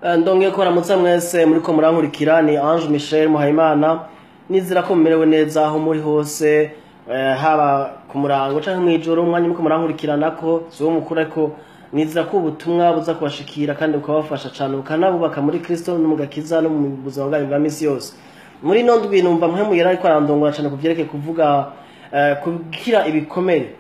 Ndongeye ko ramutse mwese muriko murankurikira. Ni Ange Michel Muhayimana. Nizera ko mumerewe neza aho muri hose, haba ku murango canke mw'ijoro, umwanya muriko murankurikirana ko si wo mukuru, ariko nizera ko ubutumwa buza kubashikira kandi bukabafasha cane, bukanabubaka muri Kristo no mu gakiza no mu buzima bwanyu bwa misi yose. Muri ino ndwi numva Mpwemu Yera ariko arandongora cane ku vyerekeye kuvuga gukira ibikomere,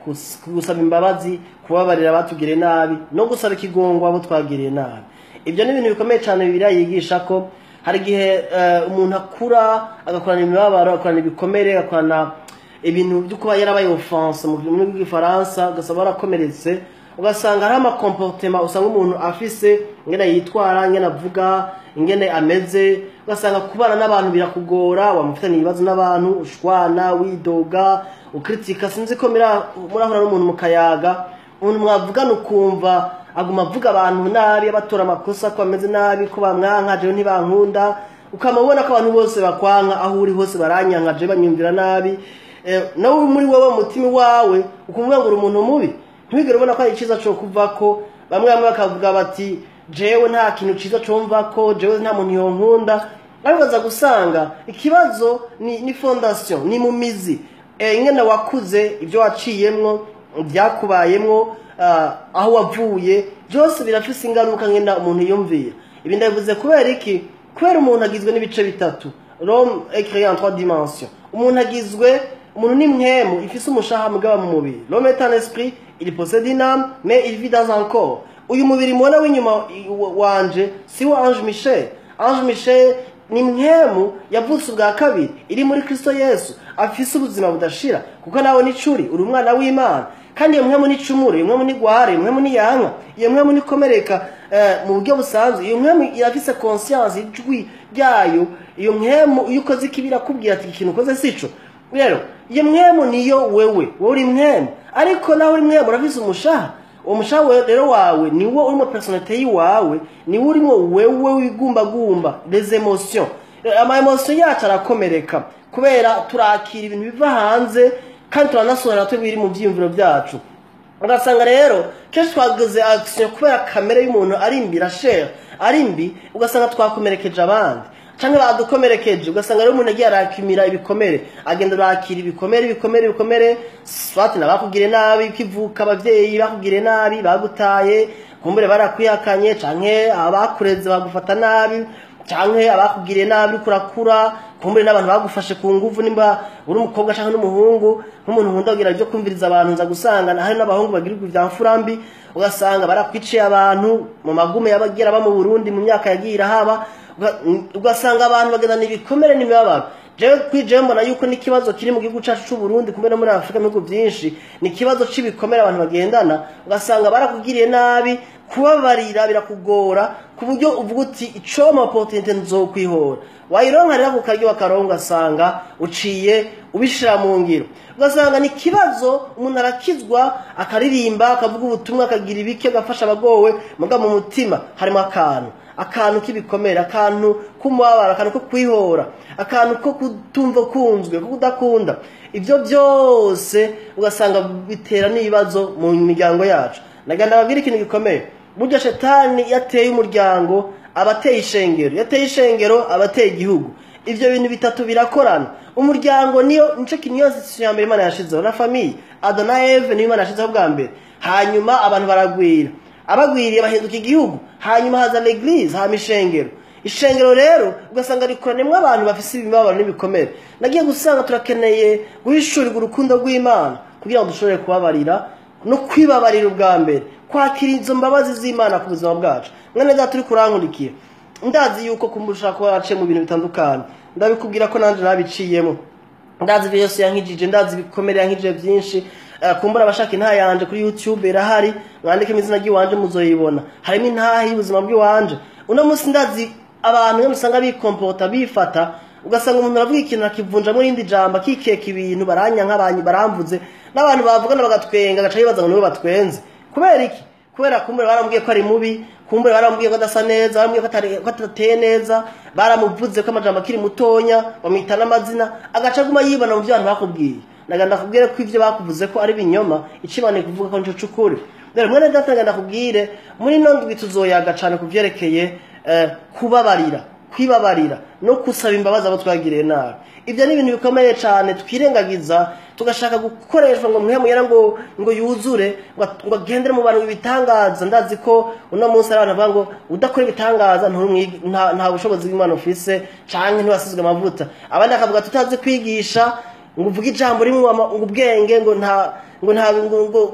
gusaba imbabazi, kubabarira abatugiriye nabi no gusaba ikigongo abo twagiriye nabi. Ibyo ni ibintu bikomeye cyane. Bibiliya yigisha ko hari igihe umuntu akura agakorana imibabaro, agakorana ibikomere, agakorana ibintu byo kuba yarabaye offensé mu rurimi rw'Igifaransa, ugasanga warakomeretse, ugasanga hariho ama comportements usanga umuntu afise, ingene yitwara, ingene avuga, ingene ameze, ugasanga kubana n'abantu birakugora, wamufitanye ibibazo n'abantu, ushwana, widoga, ukritika. Sinzi ko murahura n'umuntu mukayaga, umuntu mwavugana ukumva aguma avuga abantu nabi, abatora amakosa, ko bameze nabi, ko bamwanka, "Jewe ntibankunda." Ukama ubona ko abantu bose bakwanka, "Aho uri hose baranyanka, jewe banyumvira nabi." Nawe muri wowe, umutima wawe ukumva ngo uri umuntu mubi, ntiwigere ubona ko ari iciza co kuvako. Bamwe bamwe bakavuga bati: "Jewe nta kintu ciza comvako, jewe nta muntu yonkunda." Ariko baza gusanga ikibazo ni fondation, ni mu mizi, ingene wakuze, ibyo waciyemwo, byakubayemwo, aho wavuye, byose birafise ingaruka ngena umuntu yumvira. Ibi ndabivuze kubera iki? Kubera umuntu agizwe n'ibice bitatu. L'homme est créé en trois dimensions. Umuntu agizwe, umuntu ni mpwemu ifise umushaha mugaba mu mubiri. L'homme est un esprit, il possède une âme, mais il vit dans un corps. Uyu mubiri mubona w'inyuma wanje si wo Ange Michel. Ange Michel ni mpwemu yavutse ubwa kabiri, iri muri Kristo Yesu, afise ubuzima budashira, kuko nawe nicuri uri umwana w'Imana. Kandi iyo mpwemu nicumura, iyo mpwemu ntigwara, iyo mpwemu ntiyanka, iyo mpwemu ntikomereka mu buryo busanzwe. Iyo mpwemu irafise conscience, ijwi ryayo. Iyo mpwemu iyo ukoze ikibi irakubwira ati: "Ikintu ukoze sico." Rero iyo mpwemu niyo wewe. Wowe uri mpwemu, ariko naho uri mpwemu urafise umushaha. Uwo mushaha rero wawe niwo urimo personnalité yiwawe, niwo urimo wewe wigumbagumba, les émotions. Ama émotions yacu arakomereka kubera turakira ibintu biva hanze kandi turanasohora twebwe biri mu vyiyumviro byacu. Ugasanga rero kenshi twagize action kubera kamere y'umuntu ari mbi, la chair ari mbi, ugasanga twakomerekeje abandi canke badukomerekeje. Ugasanga rero umuntu agiye arakimira ibikomere, agenda arakira ibikomere, ibikomere, ibikomere, soit nabakugiriye nabi ukivuka, abavyeyi bakugiriye nabi, bagutaye, kumbure barakwihakanye, canke abakureze bagufata nabi, canke abakugiriye nabi uriko urakura, kumbure n'abantu bagufashe ku nguvu nimba uri umukobwa canke n'umuhungu. Nk'umuntu nkunda kugira ibyo kumviriza abantu, nza gusanga hari n'abahungu bagirirwa ivya mfura mbi, ugasanga barakwiciye abantu mu magume y'abagira ba mu Burundi mu myaka yagiye irahaba, ugasanga abantu bagendana ibikomere n'imibabaro. Jewe kuri jewe mbona yuko n'ikibazo kiri mu gihugu cacu c'u Burundi, kumbe no muri Afrika, mu bihugu byinshi, ni ikibazo c'ibikomere abantu bagendana. Ugasanga barakugiriye nabi, kubabarira birakugora, ku buryo uvuga uti: "Icoma opportunité nzokwihora." Wayironka rero ku karyo bakaronka, ugasanga uciye ubishira mu ngiro. Ugasanga ni ikibazo. Umuntu arakizwa, akaririmba, akavuga ubutumwa, akagira ibiki, agafasha abagowe, muga mu mutima harimo akantu k'ibikomere, akantu k'umubabaro, akantu ko kwihora, akantu ko kutumva kunzwe, ko kudakunda. Ibyo byose ugasanga bitera n'ibibazo mu miryango yacu. Nagira ndababwira ikintu gikomeye: burya shetani yateye umuryango aba ateye ishengero, yateye ishengero aba ateye igihugu. Ibyo bintu bitatu birakorana. Umuryango niyo nico kintu, niyo institution ya mbere Imana yashizeho, la famille. Adam na Eve niyo Imana yashizeho bwa mbere. Hanyuma abantu baragwira, abagwiriye bahinduka igihugu, hanyuma haza l'église, hama ishengero. Ishengero rero ugasanga rikoranimwo abantu bafise imibabaro n'ibikomere. Nagiye gusanga turakeneye guhishurirwa urukundo rw'Imana kugira ngo dushobore kubabarira no kwibabarira ubwa mbere, kwakira izo mbabazi z'Imana ku buzima bwacu. Mwene data uri kurankurikira, ndazi yuko kumbusha kuba waciye mu bintu bitandukanye. Ndabikubwira ko nanjye nabiciyemo. Ndazi ibyo Yesu yankijije, ndazi ibikomere yankijije byinshi. Kumbura abashaka intahe yanje kuri YouTube irahari, mwandike izina ry'iwanje muzoyibona, harimo intahe y'ubuzima bw'iwanje. Uno munsi ndazi abantu iyo usanga bikompota, bifata, ugasanga umuntu aravuga ikintu akivunjamo irindi jambo, akikeka ibintu, baranyanka, baramvuze, n'abantu bavugana bagatwenga, agaca yibaza ngo niwe batwenze. Kubera iki? Kubera kumbura baramubwiye ko ari mubi, kumbura baramubwiye ko adasa neza, baramubwiye ko atateye neza, baramuvuze ko amajambo akiri mutonya, bamwita n'amazina, agaca aguma yibona mu byo abantu bakubwiye. Naga ndakubwire ko ivyo bakuvuze ko ari ibinyoma, icibane kuvuga ko nico cukuri. Rero mwene data, naga ndakubwire, muri ino ndwi tuzoyaga cane ku vyerekeye Kubabarira, kwibabarira no kusaba imbabazi abo twagiriye nabi, ibyo ni ibintu bikomeye cyane twirengagiza, tugashaka gukoreshwa ngo Mpwemu Yera ngo yuzure, ngo agendere mu bantu ibitangaza. Ndazi ko uno munsi hari abantu bavuga ngo udakora ibitangaza nta bushobozi bw'Imana ufise, canke ntiwasizwe amavuta. Abandi bakavuga tutazi kwigisha ngo uvuge ijambo rimwe ngo ubwenge, ngo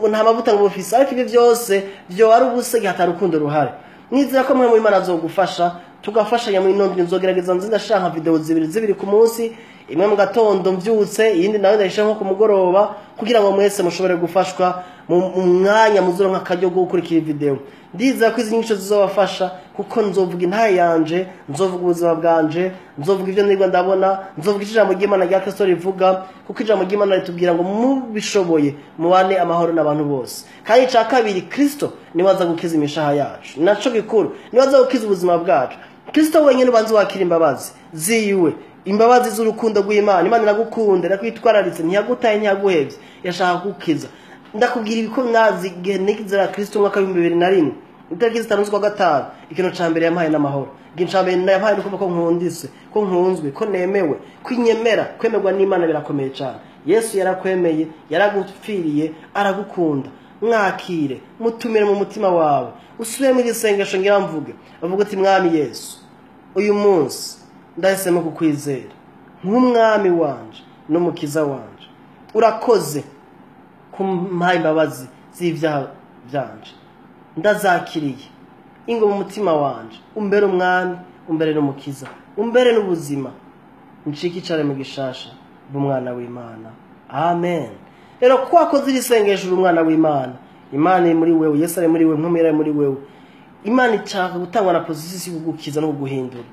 nta mavuta ngo bufise. Ariko ibyo byose vyo ari ubusa igihe atari urukundo ruhari. Nizera ko Mpwemu w'Imana azogufasha, tugafashanya mu ino ndwi. Nzogerageza nzi ndashaka video zibiri zibiri ku munsi, imwe mu gatondo mvyutse, iyindi nawe ndayishaka nko ku mugoroba, kugira ngo mwese mushobore gufashwa mu mwanya muzoronka akaryo ko gukurikira video. Ndizera ko izi nyigisho zizobafasha, kuko nzovuga intahe yanje, nzovuga ubuzima bwanje, nzovuga ibyo nirwa ndabona, nzovuga icyo ijambo ry'Imana rya Kristo rivuga, kuko ijambo ry'Imana ritubwira ngo mubishoboye mubane amahoro n'abantu bose. Kandi icya kabiri, Kristo niwe aza gukiza imishaha yacu, naco gikuru, niwe aza gukiza ubuzima bwacu. Kristo wenyine. Ubanza wakira imbabazi ziwe, imbabazi z'urukundo rw'Imana. Imana iragukunda, irakwitwararitse, ntiyagutaye, ntiyaguhevye, yashaka kugukiza. Ndakubwira ibiko mwazi, igihe nizera Kristo umwaka w'2001, itariki 5 z'ukwa gatanu, ikintu ca mbere yampaye n'amahoro. Ikintu ca mbere yampaye ni ko nkundise, ko nkunzwe, ko nemewe, ko inyemera. Kwemerwa n'Imana birakomeye cyane. Yesu yarakwemeye, yaragupfiriye, aragukunda. Mwakire, mutumire mu mutima wawe, usubiremo iri sengesho ngira mvuge. Avuga uti: "Mwami Yesu, uyu munsi ndahisemo kukwizera nk'umwami wanje n'umukiza wanje. Urakoze kumpaye imbabazi z'ibyaha byanje, ndazakiriye. Ingo mu mutima wanje, umbere umwami, umbere n'umukiza, umbere n'ubuzima, ncike icare mu gishasha b'umwana w'Imana. Amen." Rero ko wakoze iri sengesho, uri umwana w'Imana. Imana iri muri wewe, Yesu ari muri wewe, Mpwemu ari muri wewe. Imana ishaka gutangwa na position yo kugukiza no kuguhindura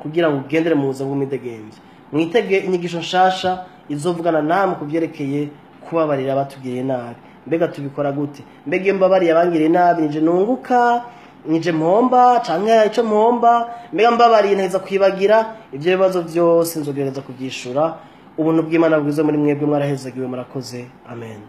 kugira ngo ugendere mu buzima bw'umwidegemvye. Mwitege inyigisho nshasha izovugana namwe ku byerekeye kubabarira abatugiriye nabi. Mbega tubikora gute? Mbega iyo mbabariye abangiriye nabi, nije nunguka, nije mpomba, canke ico mpomba? Mbega mbabariye nteza kwibagira? Ivyo bibazo vyose nzogerageza kuvyishura. Ubuntu bw'Imana bwiza muri mwebwe. Mwarahezagiwe, murakoze. Amen.